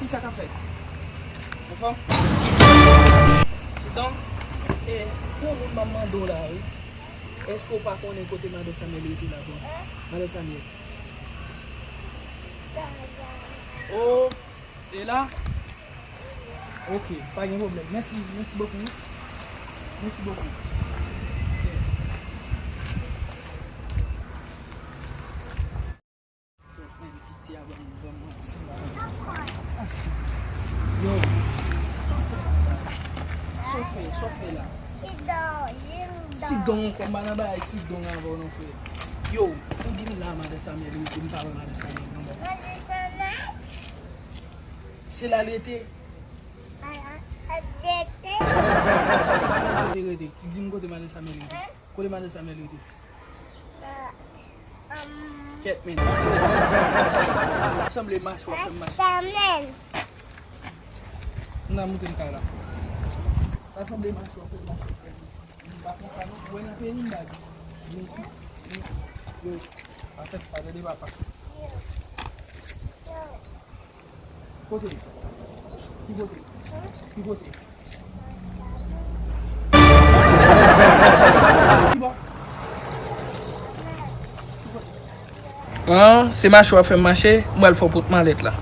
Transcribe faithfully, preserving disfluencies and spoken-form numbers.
Kisa k ap fèt? Anfòm? Sidan? E, pou moun m ap mande w la, wi. Èske w pa konnen kote madan Samuel rete la, bon? Madan Samuel. Oh, e la? Ok, pa gen pwoblèm. Mèsi, mèsi bokou. Mèsi bokou. Ok. Men piti a ban m, ban m manti. Yo. Sa w fè, sa w fè la? Sidon ankò, m pa nan bagay sidon avè w non, frè. Yo, ou di m la madan Samuel rete, m pa wè madan Samuel non, bò. Se la l rete? Rete, rete. Di m kote madan Samuel rete. Kote madan Samuel rete? Kèt men. Sanble mache w ap fè m mache. M nan moute m kay la. Sa sanble mache w ap fè m mache. M pa konn sa non. Ou wè nan peyi m baz. Men, men, yo, pa fè sa, tande papa. Kote? Ki kote? Ki kote? Ki bò? Ki kote? An, se mache w ap fè m mache, m pral fè w pot malèt la.